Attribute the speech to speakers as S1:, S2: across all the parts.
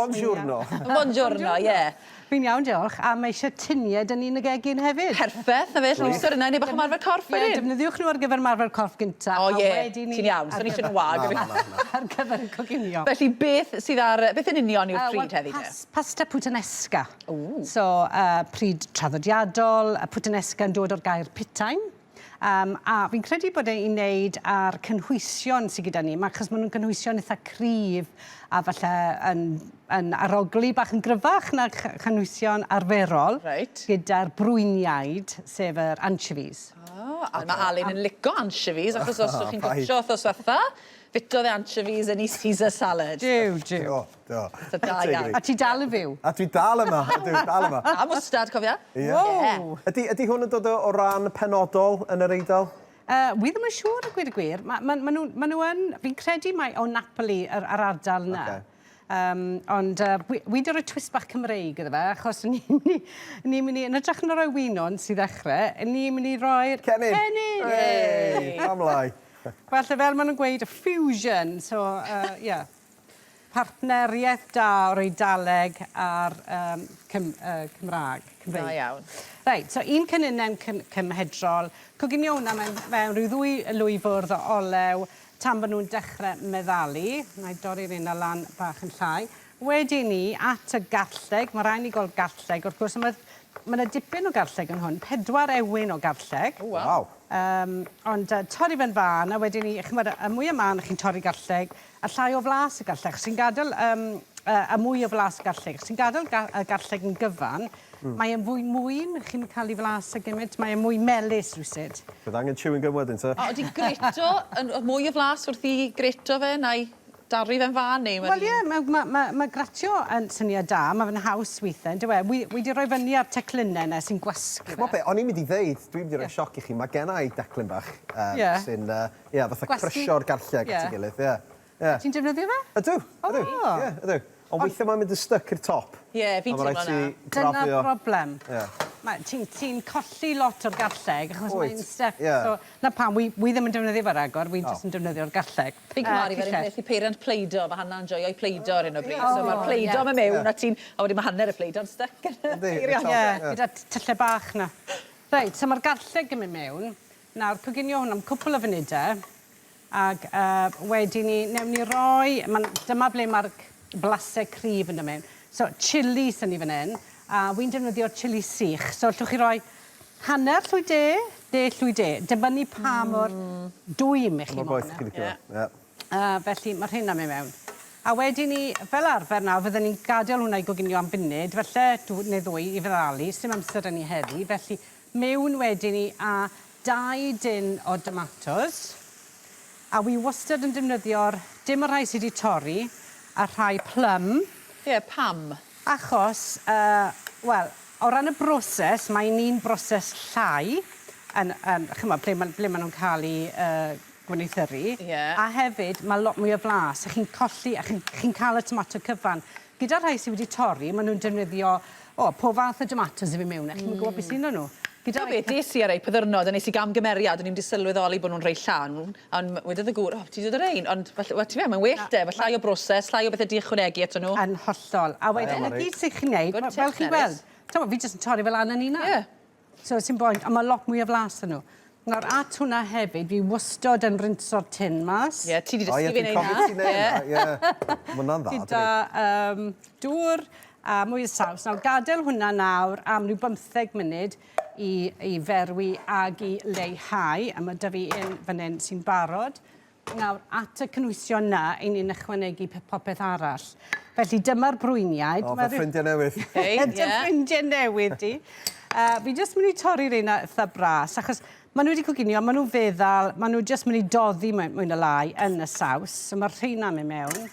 S1: Buongiorno.
S2: Buongiorno, ie.
S3: Fi'n iawn, diolch. A mae eisiau tiniau 'da ni yn y gegin hefyd.
S2: Perffeth, 'na fe, llwyso'r yna i neud bach o ymarfer corff
S3: Ie,
S2: wedyn.
S3: defnyddiwch nhw ar gyfer ymarfer corff gynta.
S2: O ie,
S3: a wedyn
S2: ti'n iawn, so ni eisiau nhw'n wag.
S1: Na, na, na.
S3: Ar gyfer y coginio.
S2: Felly beth sydd ar, beth yn union yw'r pryd heddi te?
S3: Pasta puttanesca. So, pryd traddodiadol, puttanesca yn dod o'r gair putain. A fi'n credu bod e i wneud â'r cynhwysion sydd gyda ni, achos maen nhw'n cynhwysion eitha cryf a falle yn, yn arogli bach yn gryfach na chynhwysion arferol.
S2: Reit.
S3: Gyda'r brwyniaid, sef yr anchovies.
S2: Oh, a mae Alun yn lico anchovies, achos os ydych chi'n gwtio wrthos fatha, fitodd e anchovies yn ei Caesar salad.
S3: Jiw, jiw.
S1: Do, do.
S2: So da iawn.
S3: A ti dal yn fyw?
S1: A dwi dal yma, ydw, dal yma.
S2: A mwstad, cofia?
S1: Ie.
S3: Wow!
S1: Ydy, ydy hwn yn dod o, o ran penodol yn yr Eidal?
S3: Wi ddim yn siŵr a gweud y gwir. Ma, ma, ma nhw, ma nhw yn... Fi'n credu mai o Napoli, yr, yr ardal yna.
S1: Ocê.
S3: Ond wi, wi 'di rhoi twist bach Cymreig iddo fe, achos ni'n mynd i, ni'n mynd i, yn hytrach na rhoi winwns i ddechrau, ni'n mynd i roi'r...
S1: Cennin!
S3: Cennin!
S1: Hey! Pam lai?
S3: Falle fel maen nhw'n gweud, fusion, so yeah. Partneriaeth da o'r Eidaleg a'r um, Cym Cymraeg. Cymreig.
S2: Da iawn.
S3: Reit, so un ceninen cym cymhedrol, coginio hwnna mewn, mewn rhyw ddwy lwy fwrdd o olew tan bod nhw'n dechrau meddalu. Na i dorri'r un lan bach yn llai. Wedyn ni, at y garlleg, mae rhaid ni gweld garlleg, wrth gwrs, mae ma 'na dipyn o garlleg yn hwn, 4 ewin o garlleg.
S2: O, waw.
S3: Yym, ond torri fe'n fân, a wedyn 'ny, chimod, y mwya mân chi'n torri garlleg, y llai o flas y garlleg. Os ti'n gadael yym y mwy o flas y garlleg, os ti'n gadael y garlleg yn gyfan, mae e'n fwy mwyn, chi'm yn cael ei flas â gymaint, mae e'n mwy melys rywsut.
S1: Bydd angen chewing gum wedyn te.
S2: O, ydi grato yn mwy o flas wrth i grato fe na'i Darri fe'n fân neu
S3: Wel ie, ma' ma' ma' ma' gratio yn syniad da, ma' fe'n haws withe yndyw e? Wi wi 'di roi fyny ar teclynne 'na sy'n gwasgu fe.
S1: Ch'mo' be' o'n i'n mynd i ddeud, dwi mynd i roi sioc i chi, ma' genna i declyn bach yym sy'n yy ie fatha cryshio'r garlleg at ei gilydd ie. Ie.
S3: Ti'n defnyddio fe?
S1: Ydw, ydw. Ie, ydw. Ond weithie mae'n mynd yn styc i'r top.
S2: Ie, fi'n teimlo 'na.
S1: A ma' raid ti grafio.
S3: Dyna'r broblem.
S1: Ie.
S3: Ma' ti'n ti'n colli lot o'r garlleg achos mae'n styc.
S1: Ie.
S3: So 'na pam wi wi ddim yn defnyddio fe ragor, wi jyst yn defnyddio'r garlleg.
S2: Fi'n cymharu fe'r un peth i peiriant Play-Doh, ma' Hannah'n joio'i Play-Doh ar hyn o bryd. So ma'r Play-Doh yn mynd mewn a ti'n... A wedyn ma' hanner y Play-Doh'n styc yn y peiriant.
S3: Ie, gyda tylle bach 'na. Reit, so ma'r garlleg yn mynd mewn. Nawr, coginio hwn am cwpwl o funude. Ag yy wedyn 'ny newn ni roi ma'n dyma ble ma'r blase cryf yn do' mewn. So chilli sy ni fan 'yn a wi'n defnyddio chilli sych so allwch chi roi hanner llwy de, de llwy de, dibynnu pa mor dwym 'ych chi
S1: Pa mor boeth chi'n licio fo. Ie.
S3: Felly ma' rheina'n myn' mewn. A wedyn 'ny fel arfer nawr fydden ni'n gadel hwnna i goginio am funud falle dw- ne' ddwy i feddalu sdim amser 'da ni heddi felly mewn wedyn 'ny a 2 dyn o domatos, a wi wastad yn defnyddio'r, dim y rhai sy 'di torri, a rhai plum.
S2: Ie, pam?
S3: Achos, yy, wel, o ran y broses, mae'n un broses llai, yn, yn, chimod, ble ma' ble ma' nhw'n cael eu yy gwneuthuru.
S2: Ie.
S3: A hefyd, ma' lot mwy o flas, a chi'n colli, a chi'n chi'n cael y tomato cyfan. Gyda rhai sy wedi torri, ma' nhw'n defnyddio, o, pob fath o domatos i fyn' mewn a chi'm yn gwbod be' sy yno nhw.
S2: Gyda be', des i ar ei pyddyrnod a nes i gamgymeriad, o'n i'm 'di sylweddoli bo' nhw'n rhei llan, ond wedodd y gŵr, o, ti 'di dod â rein? Ond falle, wel, ti fe, mae'n well de, ma' llai o broses, llai o bethe 'di ychwanegu ato nhw.
S3: Yn hollol. A wedyn, 'na gyd sy chi'n neud, fel chi'n gweld, t'mo', fi jyst yn torri fe lan yn 'unan.
S2: Ie.
S3: So sim boen, a ma' lot mwy o flas 'da nhw. Nawr at hwnna hefyd, fi wastod yn rinso'r tin mas.
S2: Ie, ti 'di dysgu fi neud 'na.
S1: O ie, dwi'n cofio ti neud 'na, ie. Ma' hwnna'n dda, dydi?
S3: Gyda yym dŵr a mwy o saws. Nawr gadel hwnna nawr am ryw bymtheg munud i i ferwi ag i leihau, a ma' 'da fi un fan 'yn sy'n barod. Nawr, at y cynhwysion 'na, 'yn ni'n ychwanegu popeth arall. Felly dyma'r brwyniaid.
S1: O, fy ffrindiau newydd.
S2: Hei, ie.
S3: Dy ffrindiau newydd di. Fi jyst mynd i torri reina eitha bras, achos maen nhw wedi coginio, maen nhw'n feddal, maen nhw jyst mynd i doddi mwy, mwy na lai yn y saws. So mae'r rheina'n mynd mewn.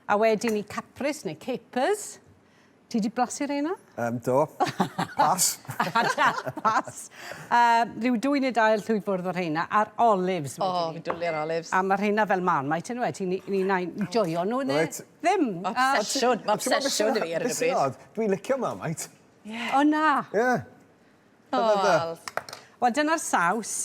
S3: A wedyn i capris neu capers. Ti 'di blasu reina?
S1: Do. Pas.
S3: Pas. Rhyw dwy neu dair llwy fwrdd o rheina, a'r olives
S2: wedyn. O, fi'n dwli ar olives.
S3: A ma' rheina fel Marmite yndyw e? Ti'n un ai'n joio nhw ne'
S1: Reit.
S3: ddim.
S2: Obsesiwn, ma' obsesiwn 'da fi ar hyn o bryd.
S1: Dwi'n licio Marmite.
S2: Ie.
S3: O na.
S1: Ie.
S2: O, Al.
S3: Wel, dyna'r saws.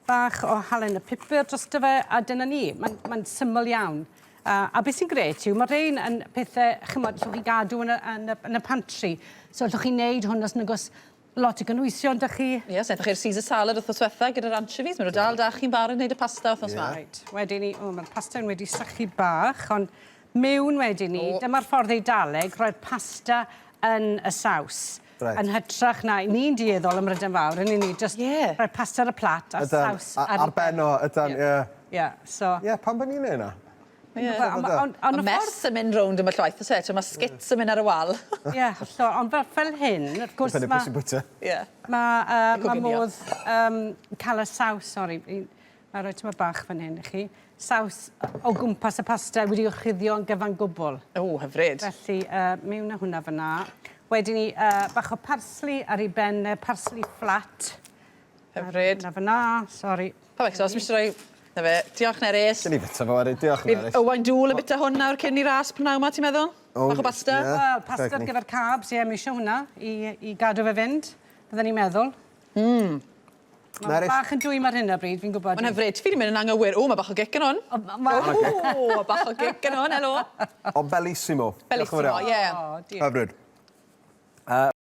S3: Bach o halen a pupur drosto fe, a dyna ni. Mae'n ma syml iawn. A beth sy'n grêt yw, mae rhein yn pethau, chymod, allwch chi gadw yn y, yn y, yn y pantry. So allwch chi wneud hwn os nag oes lot o gynwysion 'da chi.
S2: Ie, so aethoch chi'r Caesar salad wythnos dwetha gyda'r anchovies. Maen nhw dal 'da chi'n barod i wneud y pasta wythnos 'ma.
S3: Reit, wedyn ni, o, mae'r pasta'n wedi sychu bach, ond mewn wedyn ni, dyma'r ffordd Eidaleg, roi'r pasta yn y saws.
S1: Reit.
S3: Yn hytrach na, ni'n dueddol ym Mhrydain Fawr, yn ni, just
S2: Ie.
S3: rhoi pasta ar y plat a
S1: Ydan,
S3: saws
S1: ar ben o, ydan, ie.
S3: Ie, so...
S1: Ie, pam bod ni'n neud 'na?
S2: Ie.
S3: Ond ond- ond
S2: Mae
S3: y
S2: mess yn mynd rownd yn y llwaith, oes e? Mae skits yn mynd ar y wal.
S3: ffordd... Ie, hollol. Ond fel, fel hyn, wrth gwrs,
S1: Dibynnu pwy
S3: mae
S1: sy'n bwyta.
S2: Ie.
S3: ma, uh, ma
S2: coginio.
S3: modd um, cael y saws, sori, mae rhoi tyma bach fan hyn i chi, saws o gwmpas y pasta wedi orchuddio yn gyfan gwbl.
S2: O, hyfryd.
S3: Felly, uh, mewn â hwnna fyna. Wedyn ni, uh, bach o parsli ar ei ben, parsli fflat.
S2: Hyfryd.
S3: Hwnna fyna, sori.
S2: Perfect, so os mi eisiau rhoi... Na fe, diolch Nerys.
S1: Gen i fita fo wedyn, diolch
S2: Bydd
S1: Nerys.
S2: Owain Dŵl yn bita hwn nawr cyn i ras prynhawn 'ma, ti'n meddwl?
S1: O,
S2: Bach o basta?
S1: ie.
S3: Wel, pasta ar
S1: Tegni.
S3: gyfer carbs, ie, mi eisiau hwnna i, i gadw fe fynd, bydden ni'n meddwl. Mm. Mae'n
S1: Nerys.
S3: bach yn dwym ar hyn o bryd, fi'n gwybod.
S2: Mae'n hyfryd. Fi 'di mynd yn anghywir. O, mae bach o gic yn hwn.
S3: O, ma-
S2: O, bach o gic yn hwn, helo.
S1: O, bellissimo. Diolch yn fawr
S2: Bellissimo,
S1: iawn.
S2: ie.
S3: O, diolch.
S1: Hyfryd.